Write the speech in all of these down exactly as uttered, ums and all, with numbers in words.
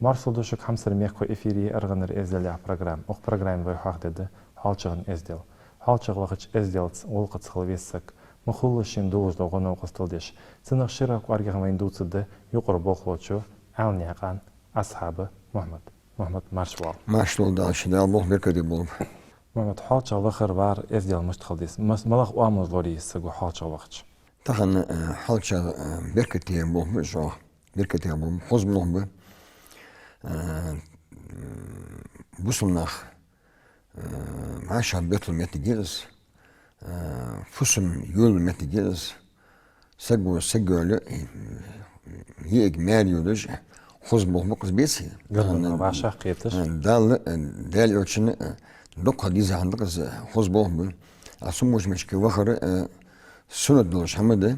Маршал да шуга, хьамсара мехкахой, эфире «АргӀанара эздел» яха программа. Укх программе вай хьоахадергда хьоалчагӀан эздел. ХьоалчагӀа вахача эзделца, гӀулакхаца хила веза саг. Ма хулла шийна долаш дола гӀо-новкъостал деш. Цунах ширра кӀоаргагӀа вайна дувцаргда юкъара болхлочо Ӏаьлий-наькъан Асхьаба Мухьмада. Мухьмад, марша воагӀалва. Маршал да, шо Дала болх беркате болба. Мухьмад, хьоалчагӀа вахар, вар, эздел мишта хила деза? Мас-, малагӀа оамалаш лорае еза саго хьоалчагӀа вахача? Тахан, э, хьоалчагӀа, э, беркате болх ба из, беркате болх ба, хоза болх ба. Э, м, бусалба нах, э, вӀашагӀбетталу моттиг я из, э, фусам йолалу моттиг я из. Саго саг йоалаю, йиӀиг маьре йодаш, хоза болх ба-кх из, беце. Гаргара вӀашагӀкхеташ. Э, Дала, э, Даьла Элчано, э, дукха дийза хӀама да-кх из, хоза болх ба. А цу мочмашка вахар, э, суннат долаш хӀама да,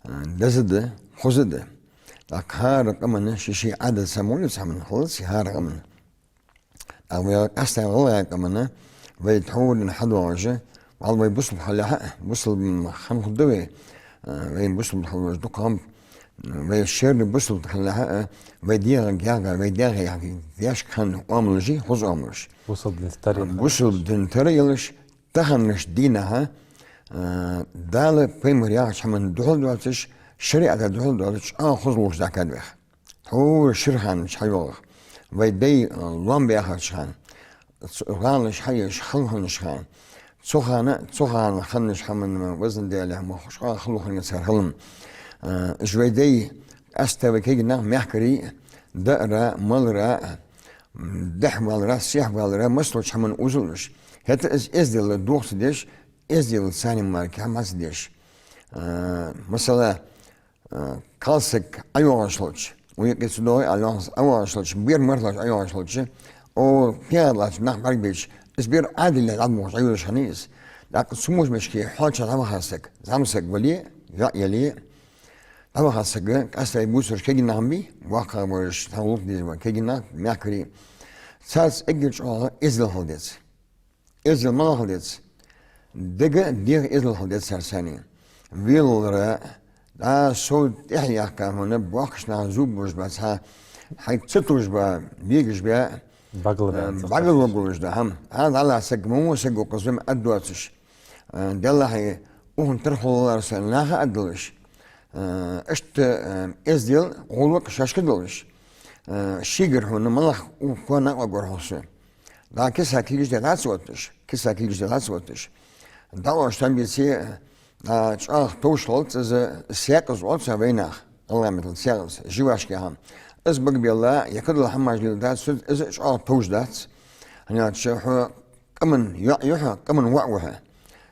э, деза да, хоза да. ТӀаккха хӀара къаман ший-ший Ӏадат самолюц хӀама хилац хӀара къаман. А вай къаьстта гӀалгӀай къаман, вай тхьовра хьадоагӀаш, валлахӀи, вай бусалба хилалехьа, бусалба хинна хургда вай, а, вай бусалба хилалуш дукха хӀама, вай шерра бусалба хилалехьа, а, вай дегӀа гӀагӀа, вай дегӀа яхь-, яхь-, яхьаш хинна оамалаш я, хоза оамалаш. Бусалба дина тара, бусалба дина тара йолаш, таханарча дийнахьа, а, Дала, пайхамара яхача хӀаманна духьал доацаш, шариӀата духьал доацаш, чӀоагӀа хоза лувш даккхад вайх. Тхьовра шира хана хьайоагӀа. Вай дай, э, лоам баьхача хана, ц-, гӀалаш хьаеш, хала хиннача хана. Цу хана, цу хана хиннача хӀаманна, Везан Даьла, ма хӀама чӀоагӀа хала хиннай цар хилар. Э, уж вай дай, къаьстта вай кагий нах, мехкарий, даара, малара, м, дехьавалара, сехьавалара, массадолча хӀаманна озалуш. ХӀаьта из эздел дохка ца деш, эзделаца царна мара кхы хӀама ца деш. Э, масала, э, кхалсаг ӀойоагӀаш хилча, вай юкъе ца доагӀий, ӀойоагӀаш, ӀойоагӀаш хилча, бер мара латташ ӀойоагӀаш хилча, о, пхиъ латтача нах бӀаргабайча, из бер Ӏадилле дӀабохаш ӀойоагӀаш хиннай из. ТӀаккха цу мочмашка хьоалчагӀа дӀаваха саг, зӀамсаг вале, йоӀ яле, дӀаваха саг, къаьстта вай бувцараш кагий нах ма бий, боккхагӀа бараш, тхьовра гӀулакх деш ба кагий нах, мехкарий. Царца эггара чӀоагӀа эздел хила деза. Эздел малагӀа хила деза? Дега, дегӀа эздел хила деза царца. Велалара, дӀа сов тӀехьа яьккха хьона, боккхийча наха зувш ба, цхьа хьайга ца тувш ба, бегаш ба, багала, э, багала вагулаш да хӀама. Ӏа дӀалаьца саг, мо саг ва-кх из, вайна аргдоацаш. Э, Даьллахьа, укхун тара хулалара са наха аргдолаш. Э, иштта, э, эздел, гӀулакх шоашка долаш. Э, шийгара хьона малагӀа укх коа накъагӀа гур хьо со. ДӀа киса кулгаш де дӀа ца отташ, киса кулгаш де дӀа ца отташ. ДӀаотташ там беце, а, чӀоагӀа товш хилац из, саькъаз оал цох вайнаха, гӀалгӀай меттала саькъаз, жвачка яха. Из багабелла, е кхыдола хӀамаш леладац, из чӀоагӀа товш дац. ХӀана аьлча хьо къаман йоӀ я хьо, къаман воӀ ва хьо.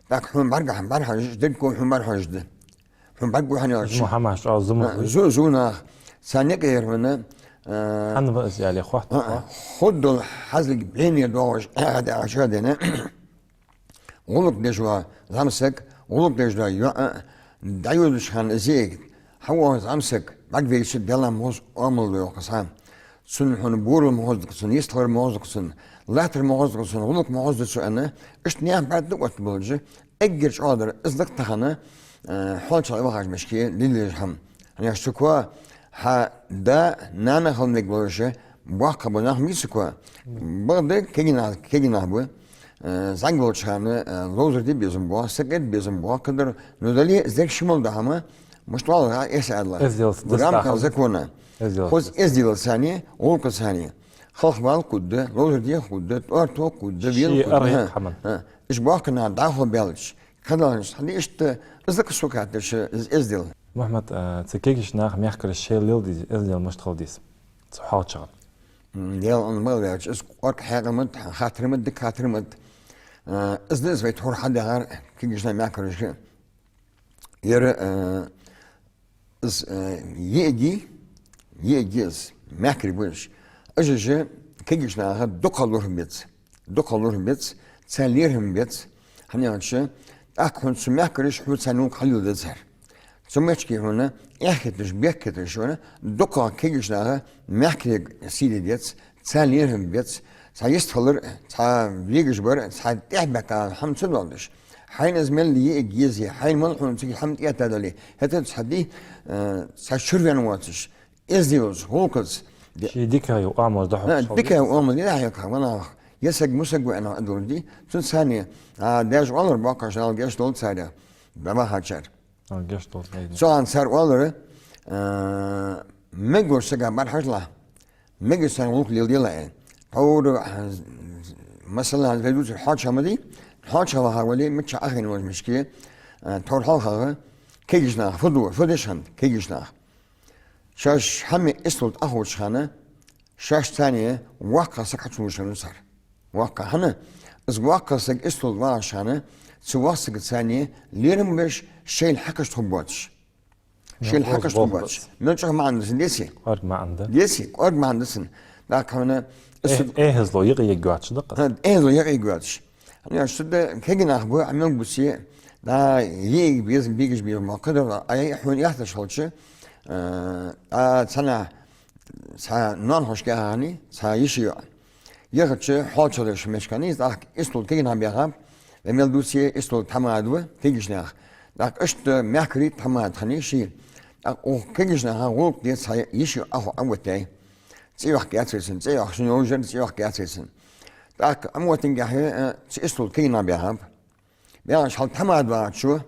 ТӀаккха хьона бӀаргагӀа бӀарахьежача, деррига хьона бӀарахьожаргда. Хьона бӀаргагу хьона аьлча. Зума хӀамаш чӀоагӀа зума, а, хул. Зу-, зунах. Царна юкъера хӀона, а, хӀана ва из аьле, хатта, а, хатта. Хургдола хьазилг бӀене доагӀаш, а, а, а, чу дена. ГӀулакх деш ва зӀамсаг, гӀулакх деш ва йоӀ, дӀайодача хана из йиӀиг. ХьавоагӀа зӀамсаг, бӀаргавайча, Даьллахьа, ма хоза оамал да йоах цо. Цунна хьона бурал ма хоза да-кх цунна, йистхилар ма хоза да-кх цунна, латтар ма хоза да-кх цунна, гӀулакх ма хоза да цо аьнна, иштта наьха бӀарг тӀа оттабелча, эггара чӀоагӀа дар из да-кх тахан, э, хьоалчагӀа вахача мехка лелаеш хӀама. ХӀана аьлча цу коа хьа да, нана хила мегаргболаш боккхагӀа бола нах ма бий цу коа. Бакъда кагий нах, кагий нах ба, э, зӀамига волча хана, э, ловзар де безам боагӀа, сакъерда безам боагӀа, кхыдар, ну, дале, из деррига шимала да хӀама, мишта оал, эс аьлча, эзделца, в рамках закона. Эзделца. Хоза эзделаца, гӀулакхаца. Халхавала хургда, ловзар де хургда, тӀоара тоха хургда, вела хургда. Ший аргӀа хӀама. ХӀа. Уж боккхий нах дӀахо баьлча, кхыдола хӀама, хьаде иштта, из да-кх сога хаьттача, из эздел. Мухьмад, а, цу кагийча наха, мехкарий шоайла леладе деза эздел мишта хила деза цу хьоалчагӀан? М, Даьла, Ӏа ма ваьча, из кӀоарга хьекъал ма да, хаттар ма да, дика хаттар ма да. А, из да из вай тхьовра хьадахар кагийча наха, мехкарашка. Ер, э, из, э, йиӀиг я, йиӀиг я из, мехкарий ба уж. Уж, уж кагийча наха дукха лорхӀам беш, дукха лорхӀам беш, царна лерхӀам беш, хӀана аьлча, тӀаккха хьона цу мехкараша хьо царна гӀулакх хьалеладергда цар. Цу мочки хьона эхь хеташ, бехк хеташ хьона, дукха кагийча наха мехкарий сий де деза, царна лерхӀам беш, цхьа йистхилар, цхьа вегаш бар, цхьа тӀехьабаьккха хӀама ца доалдеш. Хьайна из мел йиӀиг еза, хьайна мел хьона цига хӀама тӀаэтта дале, хӀаьта цхьа ди, э, цхьа чура ваьнна воацаш, эзделаца, гӀулакхаца, Де- Ший дика ю, амал да хьо. А, дика ю, амал да хьо, ванах. Е саг мусаг ва, ана, адул ди. Цун сани, а, деш валар бакаш, ал геш дол царя. Баба хачар. А, геш дол, айна. Цо ан цар валар, а, мегаш сага бар хажла. Мегаш сага лук лил дила, э. Тхьовра, а, масала, вай дувцар хьоачамади, хьоачаваха вали, мича ахин вож мишки, а, тхьовра хьалхага, кегийча наха, фу ду, фу деш хиннад, кегийча наха. Шоаш хӀама истол тӀа ахоча хана, шоаш царна воккха саг хьачулуш хиннав цар. Воккха хӀана? Из воккха саг истол тӀа вагӀаш хана, цу воккхача сага царна лерхӀам беш, шоайла хьакхаш тхо боацаш. Шоайла хьакхаш тхо боацаш. Мел чӀоагӀа маӀан да цун, деций? КӀоарга маӀан да. Деций? КӀоарга маӀан да цун. ТӀаккха хӀана, из Э, саг э, хӀанзло юкъе ергйоацаш да-кх. ХӀа, э, хӀанзло юкъе ергйоацаш. ХӀана аьлча цу да кегий нах ба, Ӏамал бувцаш, да, йиӀиг безам, бегаш безам, ма кхыдар, ай, хьона яхташ хилча, э, а, цхьаннахьа, цхьа ноанахошка яхани, цхьа йиший йоӀ. Яхача хьоалчагӀа деш мешкани, из тӀаккха истол кегий наха баьхаб, вай мел дувце, истол тхьамада ва, кегийча наха. ТӀаккха иштта мехкарий тхьамада хиннай ший. ТӀаккха укх кегийча наха гӀулакх де цхьа йиший йоӀ Ӏооттай. ЦӀи йоаккхац вай цун, цӀи йоаккхаш, шун йовжар цӀи йоаккхац вай цун. ТӀаккха Ӏоотанга хье, э, цу истол кегий нах баьхаб. Баьхача хьал тхьамада вагӀачо,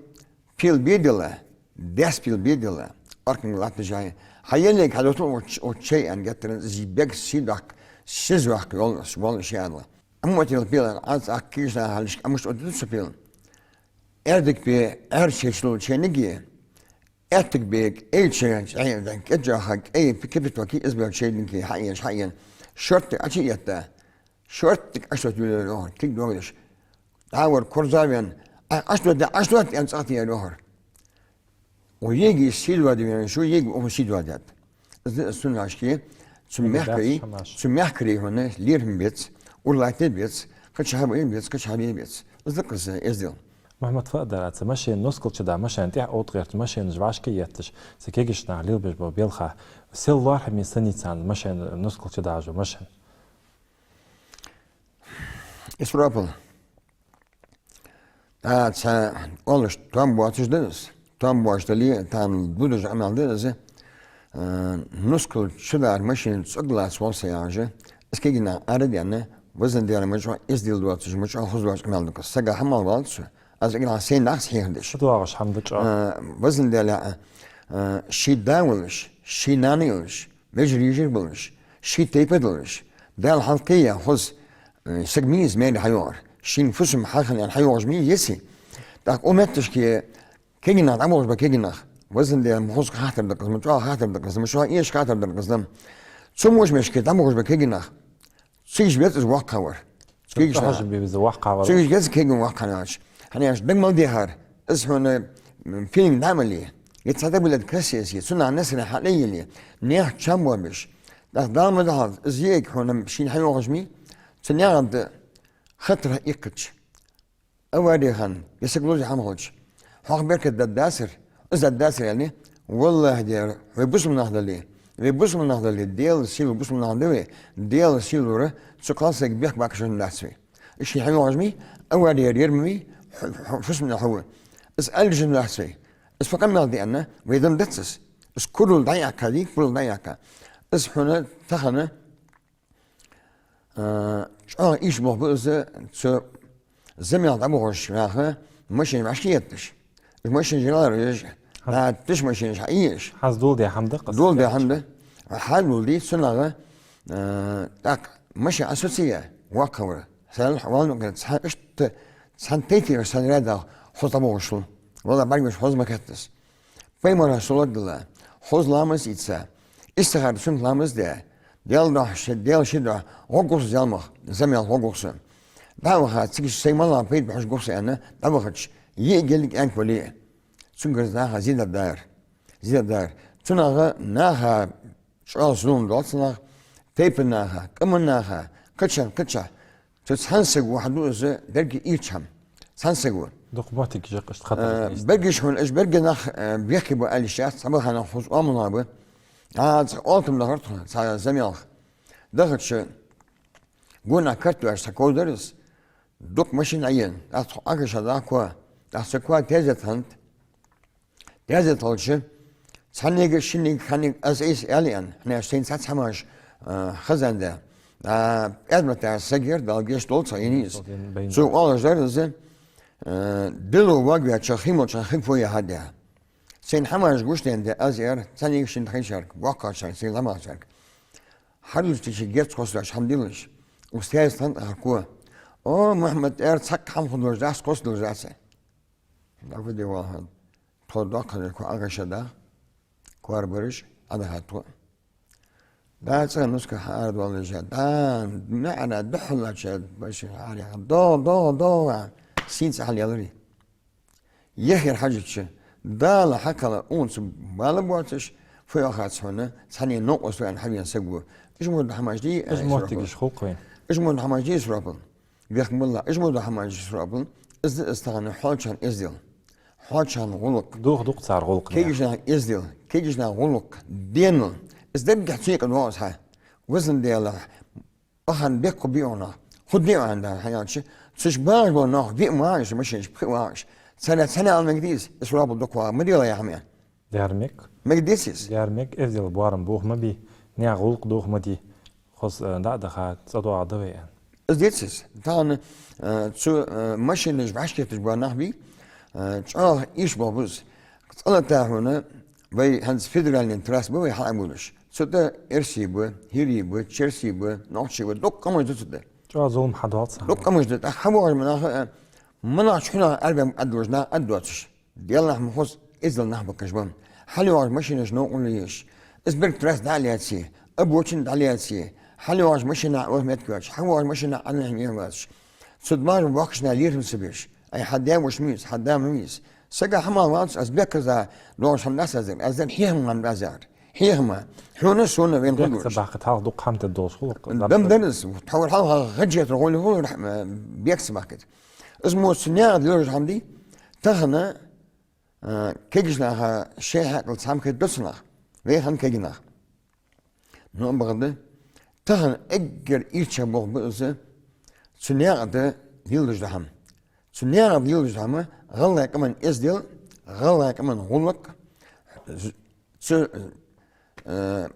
пил бе дила, дес пил бе дила, арканга латташ хьай. Хьа еллега хьадоттал оч-, оч чай аьнна геттара, зи бег сий дохк, сиз вахк, йол, вол ши адла. Амма тел пил, аз ах кийшна халишка, амма что тут супил. Эрдик пе, эр чешлу чениги, Эттиг бег, эй, чен, чен, кӀеджаха, кӀей, кипит ваки, из бел чейдинки, хьаен, хьаен. Шорттиг ачи етта. Шорттиг аш вот юлер, кик догдеш. Тавар курзавен. А, аш вот, аш вот, ян цахти я рохор. У еги сидва дивен, шу еги у сидва дят. Из сунашки, цу мехкари, цу мехкари хоне, лирхм бец, урлати бец, качхаби бец, качхаби бец. Из кыз эздил. Мухьаммад, фадар, аца машин нускал чу да, машин тӀехьа от гӀерташ, машинаш вӀашка етташ, ца кегийча наха лелабеш бола белха. Сел лоархӀаме санна царна машин нускал чу да жо машин. Исрапил. Та ца олуш том боацаш да из. Том боацаш дали, тан будуш Ӏамал да из. Э, нускал чу да машин цӀоглац волса яжа. Из кегий нах ара денна, вазан дера мачо, из дил доацаш мачо, хуз доацаш Ӏамал да. Сага хӀамал валцу. Аз игра сен нахс хьехдеш. ДоагӀаш хӀама да чӀоагӀа. Э, вазан дела, э, ший да волаш, ший нана йолаш, меж рижир болаш, ший тайпа долаш. Дала хьалкхия хуз, э, саг мийз мери хьайогӀар. Шин фусам хьахана хьайогӀаш мий еси. Так, уметташки кегий нах, дӀаболаш ба кегий нах. Вазан дела, хуз хатар да къазма, чӀоагӀа хатар да къазма, шо еш хатар да къазма. Цу мушмешки дӀаболаш ба кегий нах. Цигиш вец из ваккхавар. Цигиш Цигиш вец ваккхавар. Цигиш вец кегун ваккханач. Хьаняш даг мал дехар. Из хьона, м, филм дамали. Яц ца дабилад кассеси. Цуна насра хьалайили. Нех чам бобиш. Дах далма дахал. Из ек хьона шин хьайогӀаш ми. Цу неганта хатра иккач. Авари хан, я саг лузи хӀама хилча. Хьох беркат даддасар, из даддасар яни, валлахӀи дер, вай бусулба нах дали, вай бусулба нах дали, Дела сила бусулба нах да вай, Дела силура, цу кхалсаг бехк бакашан дац вай. Иши хьайогӀаш ми, авари ер ер ми, ху-, ху-, фусмна хьува. Из алжин дац вай. Из факъа мел дианна, вай дан дацас. Из курул дӀаякка, дик курул дӀаякка. Из хьуна тахана, А, чӀоагӀа иш боху из, цу замел дӀабохуш наха машин вӀашка етташ. Машин жиралар еш. Хьаз- а, тиш машинаш хьаеш. Хьаз дулде хӀама да, къас Дулде хӀама да. Хьаз дулди, цунага, а, так, машин асоция, вакхавра. Сал хьавал нукъа, цхьа ишта, цхьан тайти сан рядах хуз дӀабохуш лу. Вала баргаш хуз макеттас. Пайхамара саллаллахӀу Ӏалайхи ва саллам, хуз ламаз ийца, истихара суннат ламаз де, Дела дохьа, Дела ши дохьа, гӀоггус зелмах, замел гӀоггус. ДӀаваха, цига ший мала пайда бахьаш гус аьнна, дӀавахача, йиъ геллиг аьнк вали. Цунгара наха зидар дар. Зидар дар. Цунаха наха чӀоагӀа зулам доаца нах, тайпан наха, къаман наха, кхыча, кхыча. Цу цхьан саг вахьду из дерги ийчам. Цхьан саг ва. Дукха мотиг жакъашта хатар А, иза. Бергиш хьун, аш берги нах, а, бехки ба алиш яц, цхьа бахана хуз омла ба. А, цхьа олтам дахар тхуна, цхьа замелх. Дахача гуна карт ваш цхьа ков дарис. Дукха машин айен. Ах цхьа агаша да ква. Ах цхьа ква тезет хант. Яза толча, цхьаннега, шиннега, ханнега аз айса аьле аьнна, хьанаш сайна цхьацца хӀамаш, А, хазан да. А, пӀаьдмата саг яр, Дала гешт долда цох, енис. Цо оалаш дар из, а, дило вагвеча химолча хи фу яхьа да. Сайна хӀамаш гуш ден да аз яр, цхьаннега шин тхайчарг, боккхачарг, сайна ламахчарг. Хьарвуьстичи герц хосдаш хӀама дилаш. Устяйс тхан тӀахьарко. О, Мухьаммад, эр цхьаккха хӀама худаш дац, хосдалаш дац. Дагуди вахан. Тхо доккханарг хьо агӀаша да. Коарбараш, Ӏадахьа тхо. Да цӀа нуска хьаардвалажа, да, маӀана духьалача, баши хьари, до, до, до, син цӀа хьалъялари. Яхар хьажача, Дала хьакхала унца бала боацаш, фу яхац хьона, цхьанне новкъост ваьнна хьавена саг ва. Ижмурда хӀамаш дий, Ижмуртигиш хулк вай. Ижмурда хӀамаш дий, Исропил. Вехк мулла, Ижмурда хӀамаш дий, Исропил. Из да из тахан хьоалчан эздел. Хьоалчан гӀулакх. Дух-дух цар гӀулакх. Кегийча наха эздел, кегийча наха гӀулакх, денал. Из даггахь цийкъа доагӀа цхьа. Везан Дела, Ахан бекху биъуна. Худни ван да хьаялча. Цуш багӀаш бола нах виъ вагӀаш, машинаш пхиъ вагӀаш. Цана, цана ал мегдис, Исропил дукха вагӀа, ма дела яхьа ме. Дермек. Мегдис из. Дермек, эздел боарам бух ма би, наьха гӀулакх дух ма ди. Хос, э, да, даха, цӀа доагӀа да вай. Из децис. Тахан, э, цу, э, машинаш башкеташ бола нах би, э, чӀоагӀа иш бохбуз. ЦӀалата хьона, вай хӀанз федеральный трасса ба вай хьаабулаш. Цу тӀа эрсий ба, хӀирий ба, черсий ба, нохчий ба, дукха къамаш да цу тӀа. ЧӀоагӀа зулам хьадоал царна. Дукха къамаш да, тӀаккха хьабоагӀаш ма наха, а, ма нах чу наха арбен аддалуш, наха аддоацаш. Деллахь ма хоза эздел нах баккхаш ба. ХьалйоагӀаш машинаш новкъарле еш. Из берг трасса дӀа а лаьце, обочина дӀа а лаьце. ХьалйоагӀаш машина охьа метка йоацаш, хьавоагӀаш машина Ӏанахьа мегаш вацаш. Цу дмажа боккхача наха лерхӀам ца беш. Ай, хьа даь-воша мийца, хьа да ма вийца. Сага хӀама вац, аз бехказа доагӀаш хӀама дац аз дер, аз дер хьехам хӀама дац аз дер. Хьехама. Хьона, сона вен худуш. Бехк ца баккхат хьалха дукха хӀама тӀа долаш хулар. Дам дарас, тхьовра хьалха гӀаджетар гӀойла хулар, э, бехк ца баккхат. Из мо цу наьха лоьраш хӀама дий, тахан, э, кегийча наха шоай хьаькъал цхьа хӀама хет доцу нах, вай хьан кегий нах. Ну, бакъда, тахан эггара ийрча болх ба из, цу наькъа тӀа леладеш дола хӀама. Цу наькъа тӀа леладеш дола хӀама, гӀалгӀай къаман эздел, гӀалгӀай къаман гӀулакх, з-, цу, э,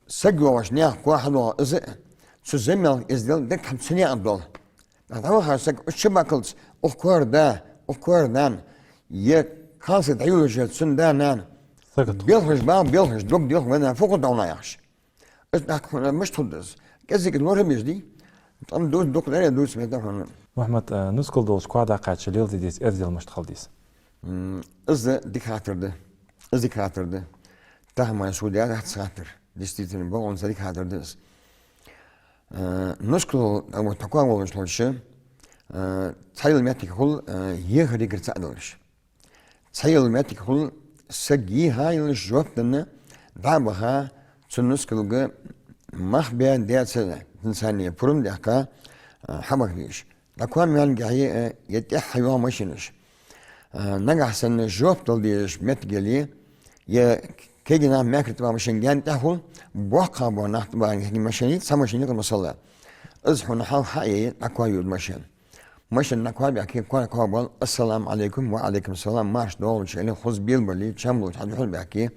саг йоагӀаш наьха коа хьадоагӀа из, цу замел эздел, деррига хӀама цу наькъа тӀа дола. ДӀавахача сага уж чубаккхалца, укх коара да, укх коара нана, е кхалсаг дӀайоллаш я цун да-нана. Сагот. Белхаш ба, белхаш, дог делха вайна, фу хургда хьона яхаш. Из тӀаккха хьона мишта хургда из? КӀезига лоархӀамаш дий? Тхьовра дувц, дукха лаьрхӀа дувц ме да хьона. Мухьмад, э, нускал долаш коа даккхача леладе деза эздел мишта хила деза? М, из дика хаттар да. Из дика хаттар да. Тахан мара шо даь дац хаттар. Действительно, бокъонца дика хаттар да из. Э, нускал, а, вот такой волаш хилча, э, цхьайола моттиг хул, э, ехар-йигар цаӀ долаш. Цхьайола моттиг хул, саг йийха йолаш жоп денна, дӀа а баха, цу нускалга мах бе а даь ца, цунца цхьана пурам даьккха, э, хьамах веш. ДӀакоа маьлгахье, э, е тӀехьа хьайоагӀа машинаш. Э, нагахь санна жоп дала дезаш моттиг яле, е кегий нах мехкара тӀа ба машин гаьна тӀехьа хул, боккхагӀа бола нах тӀа ба кегий машин, цхьа машин йикъа масала. Из хьона хьалха хьа а яь, дӀакоа йода машин. Машин дӀакоа баьхке, коа, коа бал, ассаламу Ӏалайкум, ва Ӏалайкум салам, марш доагӀалуча, или хоза белбали, чам луч, хьадухьал баьхке,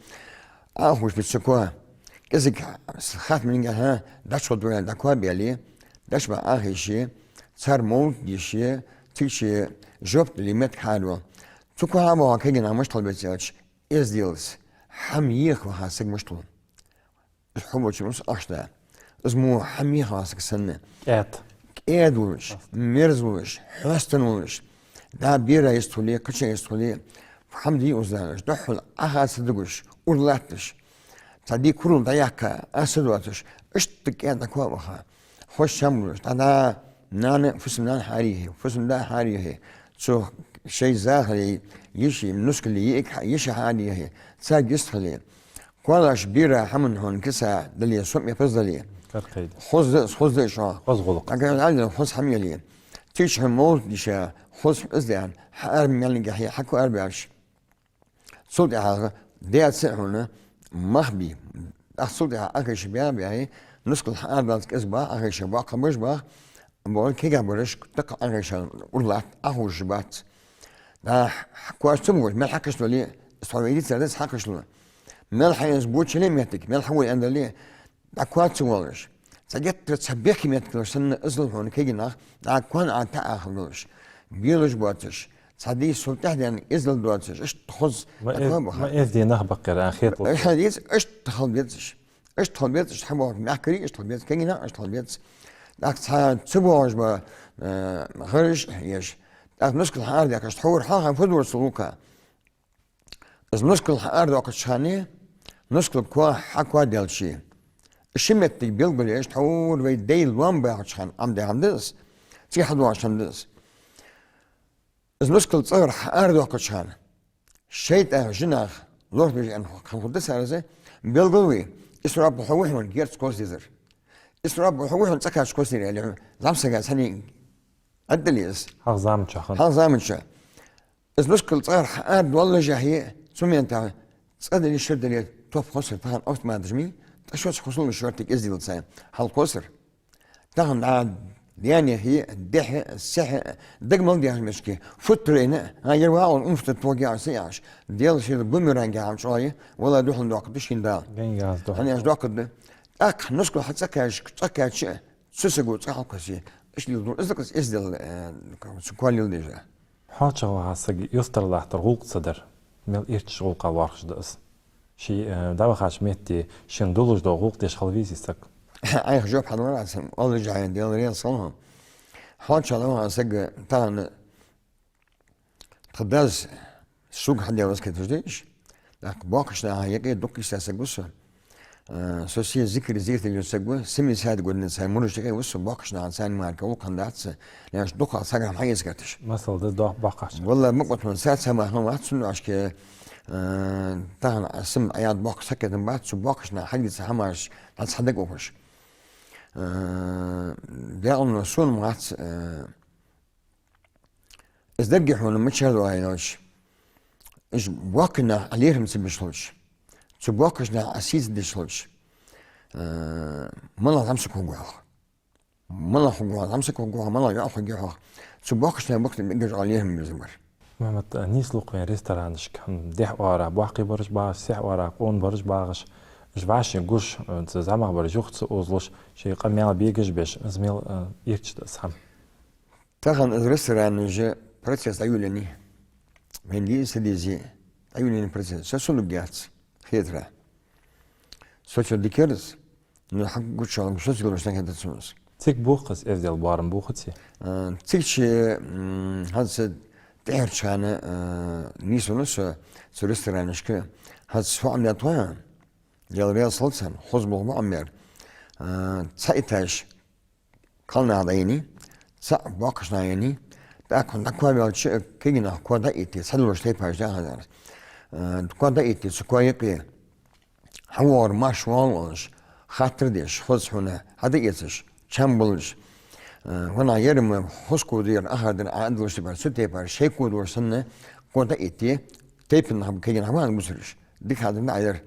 Ӏохувш биццакоа. КӀезига хатминга хьа, даш худвен дӀакоа бели, даш ба Ӏохайше, цар мовлат деше, цига ше жоп дали моттиг хьадоал. Цу коа хьабоагӀа кегий нах мишта хила беза аьлча, эзделца, хӀама еха ваха саг мишта хул. Из хьо волча мус ахча да. Из мо хӀама еха ваха саг санна. КӀаьда. КӀаьда волаш, мерза волаш, хьостанна волаш. ДӀа бера йистхуле, кхыча йистхуле, хӀама дий уздаьлаш, духьал Ӏоха ца дугаш, ура латташ. Цхьа дика курал дӀаяккха, аз ца доацаш, иштта кӀаьда дӀакоа ваха. Хоза чам луш, дӀа-дӀа, нана, фусам-нана хьарийхье, фусам-да хьарийхье. Цу шоай захале, йиши, нускале, йиӀиг хьа-, йиша хьарийхье. Царга йистхиле. Коалаш бера хӀаман хьона киса дале, сом я паз дале. Каркайда. Хоза да, хоза да шо. Хоза гӀулакх. Ага, ага, хоза хӀама яле. Тиш хьа мовлат диша, хоза хӀама из даьн, хьа арб мелнигахье, хьа ку арб арш. Цул тӀехьагӀа деци хьона мах бий. Ах цул тӀехьа Ӏохайша бя-, бяхьи, нускал хьаардалц кӀезига бах, Ӏохайша баккха баш бах, боху кегахь бараш, тӀаккха Ӏохайша ура латт, Ӏохувш бац. Да, коаш цу мугаш, мел хьакхаш доли, со вайди царда хьакхаш лу. Мел хьайна бочале меттиг, мел хьавой андали, дӀакхоачаш волаш, цхьа геттара цхьа бехке меттиг долаш санна, иззал хьона кагий нах дӀа кхоана а таӀа хила долаш, белаш боацаш, цхьа дийса хул тӀехьденна иззал доацаш, иштта хоза Ма дӀакхоачаш эз-, баха. ма эздий нах баккхира, а, хетал. Иштта хила дезаш, иштта хила дезаш. Иштта хила дезаш, хьабоагӀа мехкарий, иштта хила дезаш, кагий нах, иштта хила дезаш. ТӀаккха цхьа цу боагӀаш ба, э, гӀараш еш. ТӀаккха нускал хьаара дехкаш, тхьовра хьалха фу дора цу гӀулакха. Из нускал хьаара доаккхача хана, нускал кхо хьакхоадаьлча, ши меттиг белгалъеш, тхьовра вай даьй лоам баьхача хана Ӏомадаь хӀама да из, цига хьадоагӀаш хӀама да из. Из нускал цӀагӀара хьаара доаккхача хана, шайтӀа жинах лорхӀаш аьнна хинна хургда цар из, белгал вай, Исрапил, хьо ва хьона герз кхоссадезар. Исрапил, хьо ва хьона цӀа кхача кхоссадер, аьле хьона, зӀамсага цхьанне Ӏаддале из. Хьалха заман чу хинна. Хьалха заман чу. Из нускал цӀагӀара хьаара доаллашехьа, цу ментахь цӀа дале, шера дале, топ хоссар тахан автоматаш ма йий, тӀа шоца хусулаш шортта эздел цай хьалкхоссар. Тахан дӀа даьнехьа, дехьа, сехьа, дага мел дехаш мешки, футтарайна, а, ер вагӀал умфта тогяш, са яхаш, Даьла шийла бумеранг яхаш чӀоагӀа, валла духьал доаккхаргда шийна Дала. Гангаз духьал. Хьанаш доаккхаргда. ТӀаккха нускал хьа цӀа кхаьча, цӀа кхаьча, цу саго цӀа хьалкхоссе. Иштта дезаш да из, эздел, э, цу кхоалил деза. Хьоалчагӏа ваха саг юстара латтар гӏулакх ца дар, мел ирча гӏулакха лоархӏаш да из. Ший, э, дӏавахача метте шийна долаш дола гӏулакх деш хила везий саг? Айхьа жоп хьадалара аз, Аллахӏ жайна Даьла раьза хилва. Хьоалчагӏа ваха саг тахан тха дас шуга хьаде васкет уж деш. ТӀаккха боккхача наха юкъе дукха йиса саг ва со. Э, со се зикр зийртал йола саг ва, семьдесят години цхьа мурдаш юкъе ва со, боккхача наха царна мара гӏулакх хиннадац, неш дукха сагам хьаэца гаташ. Масала да дох боккхача. Валла, мукъатун цар цхьа мара хиннавац, цунна ашке, э, тахан а сам аяд боккха сакетам бац, цу боккхача наха хьадица хьамаш дӏа цхьа дага ухаш. Э, дегӏуна сона мац, э, Из деррига хьона мичара да аьлча, уж боккхий нах Ӏа лерхӏам ца беш хилча, цу боккхийча наха Ӏа сий ца деш хилча, э, малагӏа зӏамсаг хургва хьох? Малагӏа хургва хьох? ЗӀамсаг хургва хьох, малагӏа йоӏ хургья хьох? Цу боккхийча наха бакъда мегаш Ӏа лерхӏам безам бар. Мухьаммад, а, нийслу-кх вайна ресторанашка, хӏм, дехьа оагӏорахьа боккхий бараш багӏаш, сехьа оагӏорахьа къона бараш багӏаш, уж вӏаший гуш, э, цу зӏамагӏа бараш юха ца озалуш, шоай къамаьл бегаш беш, из мел, э, ирча да из хӏама. Тахан из ресторанаш процесс дӏайолаеннай. Вайна деза, ца деза, дӏайолаеннай процесс. Со сулуг яц, хетар. Со цо дикарас, ну, хьагуччалга со силбаш нахетац сунас. Цига бохаш эздел барам бохаций? Э, цига чи, м, хӏанз тӏехьарча хана, э, нийсвенна со цу ресторанашка, хӏанз фу Ӏомадаьд хой хьона, Даьла раьза хилва царна, хоза болх ба Ӏомаяьр. Э, цхьа этаж кхалнаха дӏаеннай, цхьа боккхийча наха еннай, тӏаккха хьона дӏакхоаваьлча, кагий нах кхоа дӏаэтте, цхьа долаш тайпаш да хӏанз. Э, кхоа дӏаэтте, цу кхоа юкъе хьавоагӏар марш воал оалаш, хаттар деш, хоза хьона хьадӏаэцаш, чам болаш, э, ванах ер-м хоза кхо да ер, ахар да ер, Ӏа а долаш тайпара, цу тайпара шоай кхо долаш санна, кхоа дӏаэтте, тайпан нах, кагий нах ма бусараш, дика хьадар дӏаайдар.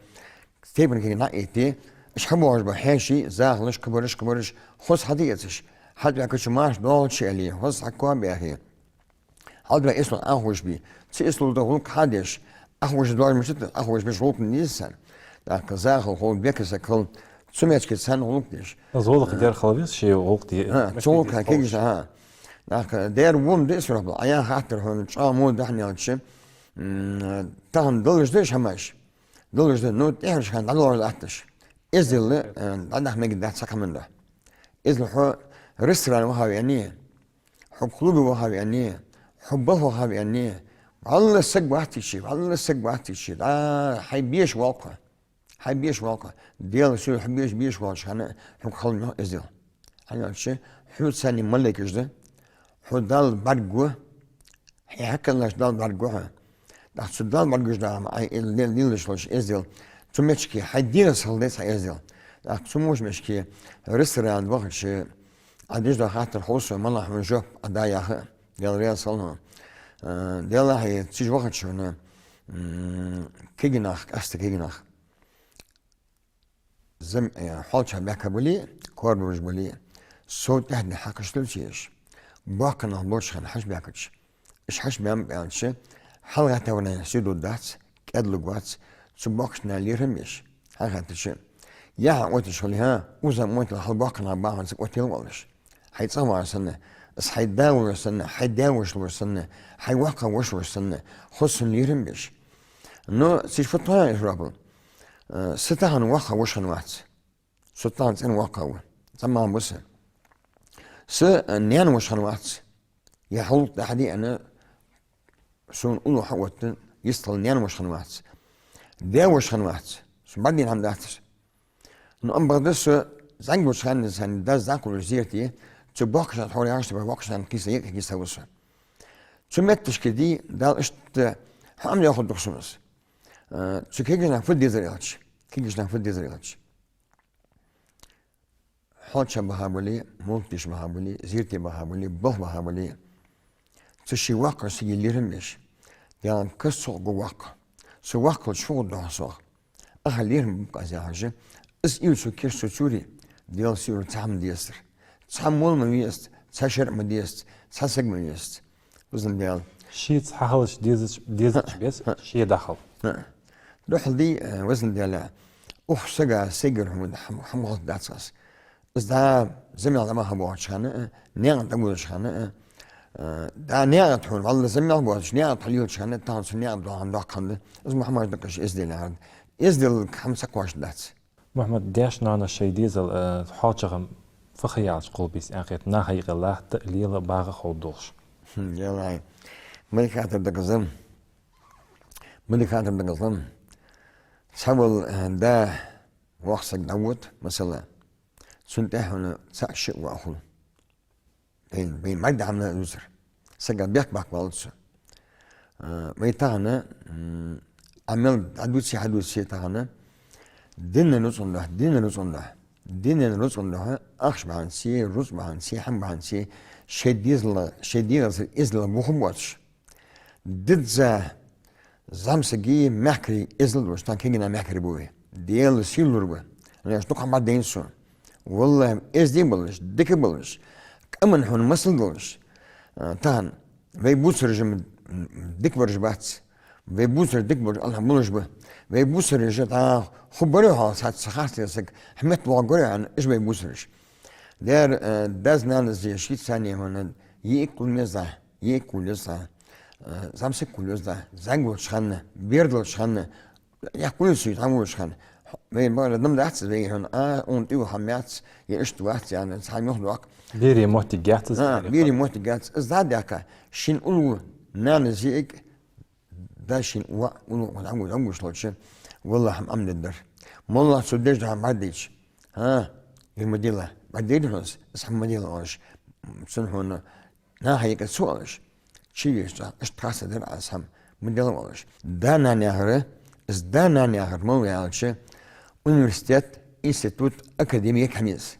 Тайпан кагий нах дӏаэтте, уж хьабоагӏаш ба хьаьший, захалаш, кхыбараш, кхыбараш, хоза хьадӏаэцаш, хьатӏабаьхкача марш доагӏача аьле, хоза хьакхоабаьхе. Хьалдра эслу Ӏохувш бий, цу эслу да гӏулакх хьадеш, Ӏохувш доагӏаш мишта да, Ӏохувш беш гӏулакх деза царна. Тӏаккха захал хул, бекхам саг хул, цу меттиге царна гӏулакх деш. Из гӏулакх дер хила веза ший гӏулакх де-, а, цу гӏулакха кагий, а. Тӏаккха дер вон да из рахба, Ӏа яха хаттар хьона, чӏоагӏа мо дахьна аьлча, м, тахан далаш да уж хӏамаш. Далаш да, ну, тӏехьарча хана дӏадоагӏаш да атташ. Эздел, э, дӏадахьа мегаргдац цхьаккха хӏаман да. Эздел хьо ресторан вахав аьнна, хьо клубе вахав аьнна, хьо балха вахав аьнна, вӏалла саг вац цига, вӏалла саг вац цига, дӏа хьай беша воал-кх хьо. Хьай беша воал-кх хьо. Даьла шийла хьо беша, беша воалача хана хьога хала мех эздел. Хьаьнал чу хьо царна малейкаш да, хьо Далла бӏаргагу, хьай хьакхеллача Далла бӏаргагу хьо. Тӏаккха цу Далла бӏаргагуш да хӏама, ай, ил-, лел-, лелаш долаш эздел. Цу меттиге хьай дегӏаца хила деза хьа эздел. Тӏаккха цу мо меттиге ресторан вахача, Ӏа деш дола хаттар хов со, малагӏа хьона жоп Ӏа да яха, Даьла раьза хилва хьона. Э, Даьллахьа, цига вахача хьона, м, кагий нах, къаьстта кагий нах. Зам-, э, хьоалчагӏа баьхкаб бале, корабараш бале, сов тӏехьа хьакхаш лелаш, боккхий нах болча хана хьачубаьхкача, уж хьачубаьннаб аьлча, хьалгӏаттавар сий доддац, кӏаьдлургвац, цу боккхийча наха лерхӏам беш, хьахаттача, Яхьа отташ хиле, хӀа, укхаза мотт хьалбоаккхаш бахьан ца оттийла оалаш. Хьай цӀагӀа вар санна, из хьай да вар санна, хьай даь-воша вар санна, хьай воккха воша вар санна, хоза сона лерхӀам беш. Но цу чу фу тхона из рабал. Э, са тахан воккха воша хиннавац. Со тахан цӀена воккха ва. ЦӀа ма бу са. Са, э, наьна воша хиннавац. Е хьалха тӀехьа диана, сона уллув хьаотта, йистхила наьна воша хиннавац. Даь воша хиннавац. Со бӀаргадайна хӀама дац из. Но амма бакъда со зӀамига волча хана, са дас зӀамига волча зерате, цу боккхача хьора яхаш, боккхача кийса, екъа кийса ва со. Цу метташка дий, Дала иштта хьо ам яхуд духсунас. Э, цу кегийча наха фу дезар аьлча, кегийча наха фу дезар аьлча. Хьоалча бахьа бале, мултиш бахьа бале, зерате бахьа бале, болх бахьа бале, цу ший воккхача сага лерхӀам беш, Даьла, кас цох гу воккха. Со воккхалча фу гӀо дохьа сох. Аха лерхӀам бу аз яхаш, из ил цу кеш цу цури, Даьла сиур цхьа хӀама дезар. Цхьа мол ма вест, цхьа шарӀ ма дест, цхьа саг ма вест. Везан Даьла. Шийца хьахилча дезач-, дезача беса ше дахал. ХӀа. Духьал дий, э, Везан Даьла, укх сага сайгара хӀама, хӀама гӀалт дац аз. Из да замел дӀа ма хьабоагӀача хана, э, наькъа тӀа болча хана, э, э, да наькъа тӀа хьона, валла замел боацаш, наькъа тӀа хьалелча хана, тахан цу наькъа тӀа хьона доккха хиннад. Из Мухьаммад дакъаш эздел яхар. Эздел хӀама ца кхоачаш дац. Мухьаммад, даьша-ноаноша шоай дезал, э, хьоалчагӀа фу хьаялча кхолбийс аькъет, наха юкъе латта, лела, багӀа ховргдолаш. Хм, ялай. Ма дика хаттар да-кх из. Ма дика хаттар да-кх из. Цхьавола, э, да, воккха саг дӀавода, масала, цунна тӀехьа хьона цаӀ-шиъ воӀ хул. Вай, вай мар да хӀама дувцар. Сага бехк баккха валац со. А, вай тахан, м, Ӏамал дӀадувце, хьадувце тахан, дина рузкъан духьа, дина рузкъан духьа, дина рузкъан духьа, ахча бахьанце, рузкъа бахьанце, хӀама бахьанце, шоай дезала, шоай дегӀацара эздел бохам боацаш. Дизза зӀамсаги мехкарий эздел долаш, тахан кегий нах мехкарий ба вай. Даьла сий лургба. Ана аьлча дукха хӀама дайна сона. ВаллахӀи, эздий болаш, дика болаш, къаман хьона масал долаш. А, тахан вай бувцараш м, дика бараш бац. Вай бувцараш дика бараш, Аллахӏ, болаш ба. Вай бувцараш дӀа ху барий хьал сац ца хастера саг, хӀамет вогӀа горий хьона, иш вай бувцараш. Дер, э, дас-нанас шийца цхьана хьона йиӀиг кулмеза, йиӀиг кулеза, э, зӀамсаг кулеза, зӀамига волча хана, бер долча хана, яхкулиса цхьа волча хана. Вай бара дам дац, вай хьона, а, ун тӀу хӀама яц, е иштта вац, яна, цхьа мух доккха. Берий моттиг яц из. А, берий моттиг яц. Из да дяка, шин уллув нанас йиӀиг, да шин воӀ уллув дӀагу-, дӀагуш лоча, валлахӀи, хӀама Ӏамадергдар. Моллагӏа цу деш да хӀама бӀаргадайча. ХӀа, ер ма дила, бӀаргадайра хьона, аз хӀама ма дила оалаш. Цун хьона наха юкъе ца оалаш. Чу веш цӀа, иштта хьаста дар аз хӀама ма дила оалаш. Да-нана яхар, из да-нана яхар мала ва аьлча, университет, институт, академи хӀама я из.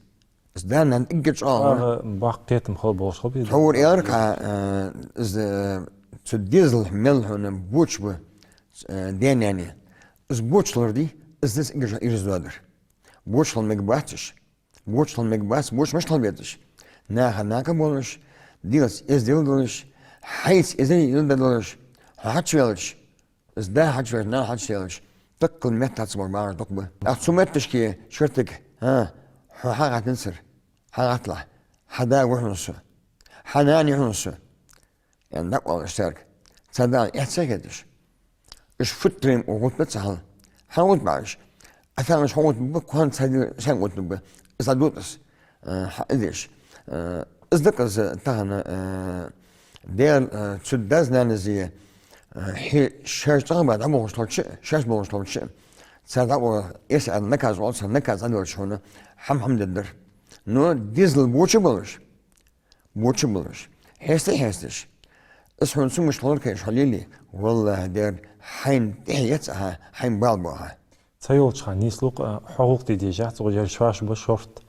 Из да-нана эггара чӀоагӀа. Ага, бакъ кхетам хила болаш хила беза. Тхьовра аьлар-кх, э, из, э, цу дезала мел хьона боча ба, э, даь-наьна. Из боча лар дий, из да из эггара ираз доадар. Боча хила мегаргбац уж. Боча хила мегаргбац, боча мишта хила беза уж? Наха накха болаш, дегӀаца эздел долаш, хьайца эздел долаш, хьо хьачувелча, из да хьачувелча, нана хьачувелча, даккхал меттаца бар багӀаш дукха ба. Ах цу метташка шортига, хӀа, хьо хьагӀаттанцар, хьагӀатталахь, хьа да ва хьона со, хьа нана я хьона со. Ян дакъа оалаш царга. Цар Дала эхь ца хеташ. Уж футтарем у гӀутба ца хьал. Хьан гӀутба уж? Атанаш хьо гӀутба, кхоан ца дил шан гӀутба. Из дутас. Э, хьа идеш. Э, из дакъа из тахан, э, дер, э, цу дас-нанас, э, хи шаш цӀагӀа ба дӀабохуш толча, шаш бохуш толча. Цар дӀа о эс ад наказ оал, цар наказ адалча хьона хӀама-хӀама деддар. Но дезал боча болаш. Боча болаш. Хьеста хьесташ. Аз хьона цу муш хьалар кхеш хьалели, валлахӀи, дер хьайна тӀехьа яц ахьа, хьайна бала бу ахьа. Ца йолча хана нийслу-кх, а, хьо гӀулакх де дезаш, цу гӀо яр шоаш ба шорт,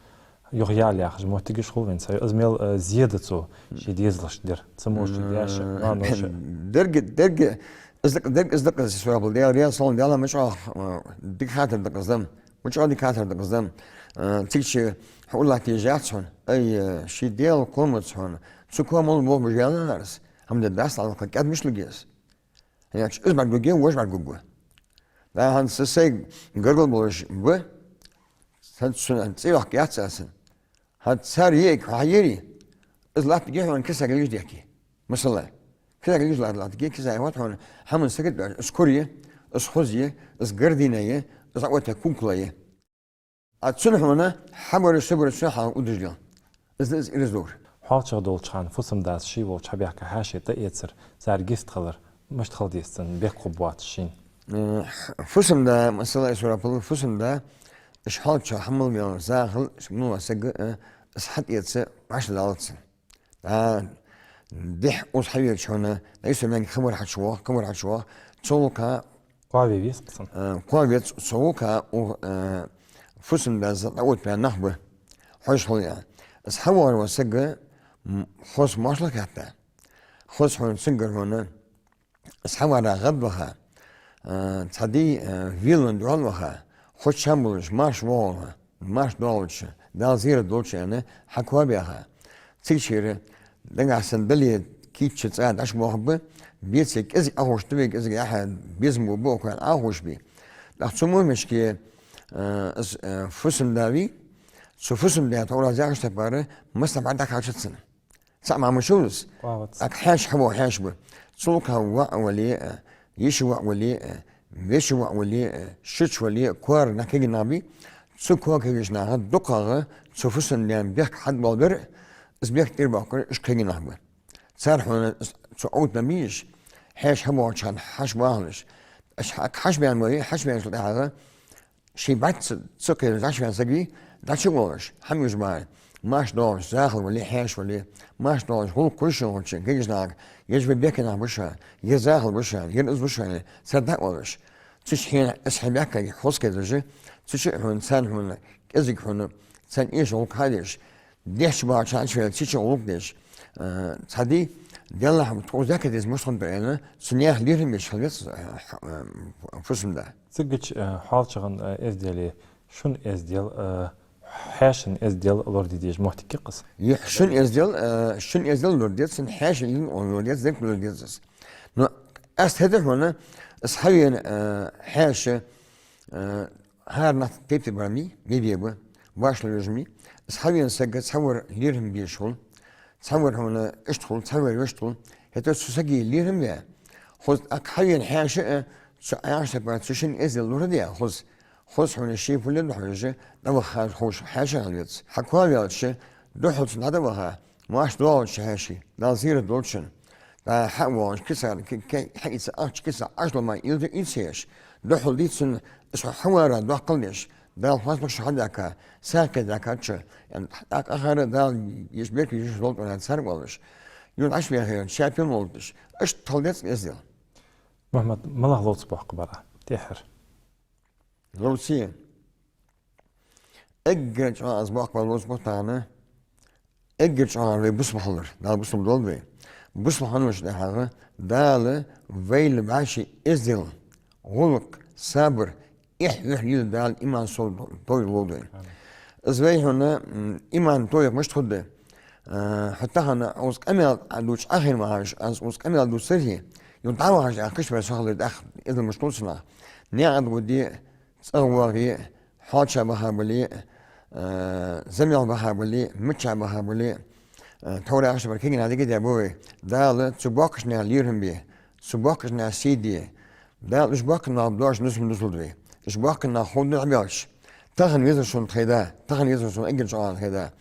юха ял яхаш, моттигаш хул вайна ца йо-, аз мел, а, зеда цо, ший дезалаш дер. Ца муш даьша, ноаноша. Дерг, дерг, аз дак-, дерг, аз дакъа соабал, дер, я салам, дела мачох, а, дика хаттар дакъа аз дам. Учкъа дика хаттар да-кх из. Э, цига ши хьо уллахь тешаш яц хьона. Ай, э, ший Даьла кхолламца хьона. Цу кхолламал бохабеш ваьннав аз. ХӀама де дац, хьалха кӀаьда мишта лургья аз? ХӀана аьлча, из бӀаргагургья, вож бӀаргагургва. Да хӀанз са сайга гаргара болаш ба, Цхьан цунна цӀи йоаккхаргьяц аз цунна. ХӀанз цар йиӀиг хьо хьаери, из латтаргья хьона кисага лелаш дехке. Масала, кисага лелаш латт-, латтаргья, кисага хӀанз хьона хӀаман сагот беш, из кура я, из хоза я, из гардина я, из Ӏоотта кукла я. А цунна хьона хьабараш, собараш цунна хьалха удаш дел. Из да из ираз догӀар. ХьоалчагӀа долча хана фусам-дас ший волча хьабаьхка хьаьший тӀаэцар, цар гист хилар, мишта хила деза цун, бехк хургбоацаш шийна? Э, фусам-да, масала, Исрапил, фусам-да, уж хьоалчагӀа хьа мел венна захал, уж мел венна саг, э, из хьатӀаэца вӀашагӀдалац цунна. ДӀа дехьа укхаза хьавеча хьона, Ӏийса маьнга хабар хьачувоагӀа, хабар хьачувоагӀа, цу гӀулакха коа ве веза-кх цунна. Э, коа веза цу гӀулакха, у, э, фусам-дас дӀаоттабаь нах ба, хьожаш хул яхаш. Из хьавоагӀаш вола саг, м, хоза моаршал хаьтта. Хоза хьона цунгара хьона, из хьавар гӀадваха, э, цхьа ди, э, велавенна духьал ваха, хоза чам болаш, марша воагӀалва, марша доагӀалва, Дала зерат долда шоана, хьакоа баьха. Цигачара дагахь санна дале кийча цӀа дӀачубоахаргба, беце кӀезига Ӏоховшаргда вай, кӀезига яхьа безам бу, бу, укхаза Ӏоховшабе. ТӀаккха цу моменташка, э, из, э, фусам-да вий, цу фусам-даьна тхьовра зехаш тайпара массаб дӀакхаьчад цунна. Цхьа мара ма шовза из. Коа вац. ТӀаккха хьаьша хьавоагӀа хьаьша ба. Цул тӀехьагӀа воӀ вале а, йиша воӀ вале а, веший воӀ вале а, шуча вале а, коара нах кагий нах бий. Цу коа кагийча наха дукхагӀа цу фусам-даьна бехк хьатӀабоалабар, из бехк тӀера боаккхар уж кагий нах ба. Цар хьона цу Ӏовтта нах бий уж, хьаьша хьавоагӀача хана хьаьша вахалаш. Уж хьа-, хьаьша баьнна вале, хьаьша баьнначул тӀехьагӀа ший бӀарг ца, ца кхераш, дӀачувена саг вий, дӀачувоалаш, хӀама юаш бахьан, марша доагӀаш, захал вале, хьаьша вале, марша доагӀаш, гӀулакх кхувш хилча, кагийча нахага, ер уж вай бехке нах ба шоана, ер захал ба шоана, ер из ба шоана, цар дӀаоалаш. Цу чу хьона из хьабаьхкача хоза кхеташ, цу чу а хьона, царна хьона, кӀезига хьона, царна эша гӀулакх хьадеш, дехьа чубахача хана чувена, цу чу гӀулакх деш, э, цхьа ди, Даьллахьа, тхо укхаза дехке деза мишта хиннад аьнна, цу наьха лерхӀам беш хила веза, э, х-, э, фусам-да. Цигача, э, хьоалчагӀан, э, эздела, шун эздел, э, хьаьшан эздел лораде дезаш моттиг я-кх из. Е, шун эздел, э, шун эздел лораде деза, хьаьшан эздел лораде деза, деррига лораде деза из. Но аз хетар хьона, из хьавена, э, хьаьша, э, хӀара нах тайп-тайпара ма йий, бе-бе ба, башхало йолаш ма йий. Из хьавена саг цхьавар лерхӀам беш хул, цхьавар хьона иштта хул, цхьавар вешта хул. ХӀаьта цу сага лерхӀам бе, хоза, тӀаккха хьавена хьаьша а, цу Ӏаьхача тайпара цу шин эздел лораде, хоза, хоза хьона ший фу леладу хьожаш, дӀаваха ховш хьаьша хила веза. Хьакоа ваьлча, духхьал цунна дӀаваха, марша доагӀалва хьаьший, Дала зерат долда шоана. ДӀа хьа а воагӀаш, кисара, ки-, ки-, хьаийца ахча кисара Ӏашлама ийла-, ийца еш, духхьал дийца цунна, из хьо хьавара доккхал деш, Дала хьоастагӀа шо хьадаьхка, сагӀа кхетадаьхкача, тӀаккха ахара Дала еш беркат йиш йолаш долда хьона царга оалаш. Юха Ӏаш вехе, шапен волташ. Иштта хила деза эздел. Мухьаммад, малагӀа ловца боаккх бара тӀеххьара? Ловце. Эггара чӀоагӀа аз боаккх бара ловца бутт тахан, эггара чӀоагӀа вай бусалба хилар, Дала бусалба долда вай. Бусалба хинначул тӀехьагӀа Дала вайна вӀаший эздел, гӀулакх, сабар, эхь-юхь лелабе Дала иман, совгӀат, товфикъ лолда вайна. Амин. Из вай хьона, м, иман, товфикъ мишта хургда? Э, хьо тахан укхаза къамаьл дувцаш Ӏохайна вахаш, аз укхаза къамаьл дувцархьама, юха дӀавахаш, аз кхыча бер со хилар тӀаккха эздел мишта лу цунах. Наькъа тӀа гӀо де, цӀагӀа воагӀе, хьоалчагӀа баха бале, э, замел баха бале, миччахьа баха бале, э, тхьовра яхача тайпара кагий нах дика де ба вай. Дала цу боккхийча наьха лерхӀам бе, цу боккхийча наьха сий де, Дала уж боккхий нах дош нусам дусалда вай. Уж боккхий нах ховргда дӀабаьлча. Тахан везар шоана тха да, тахан везар шоана эггара чӀоагӀа тха да.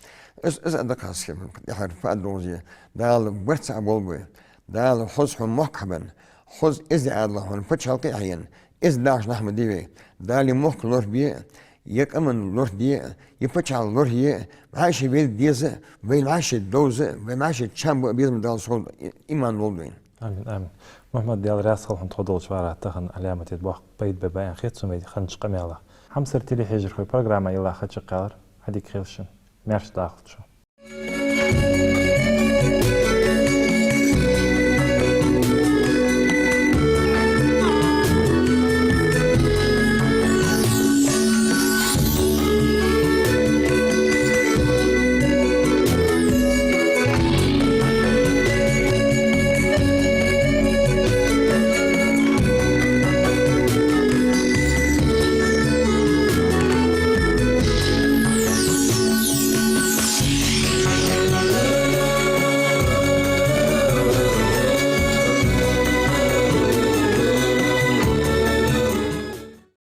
Из, из а дакъа хьаскхе, тӀеххьара фу аргда укхаза. Дала барт цхьа болба вай. Дала хоза хьона мохк хьабенна, хоза эздий Ӏаьдала хьона паччахьалкхе а хьаенна, эздий дахаш нах ма дий вай. Дала е мохк лорабе, е къаман лораде, е паччахьалкхе лорае, вӀаший вай деза, вай вӀаший довза, вай вӀаший чам ба безам Дала совгӀат, иман лолда вайна. Амин, амин. Мухьаммад, Даьла раьза хилва хьона тхо долча варе, тахан Ӏаламате боахк, пайда бе баьннахи цу май ханча къамаьлах. Хьамсара телехьежархой, программа йилла ха чакхъяьлар, хьадика хийла шун. Маьрша дахалда шо.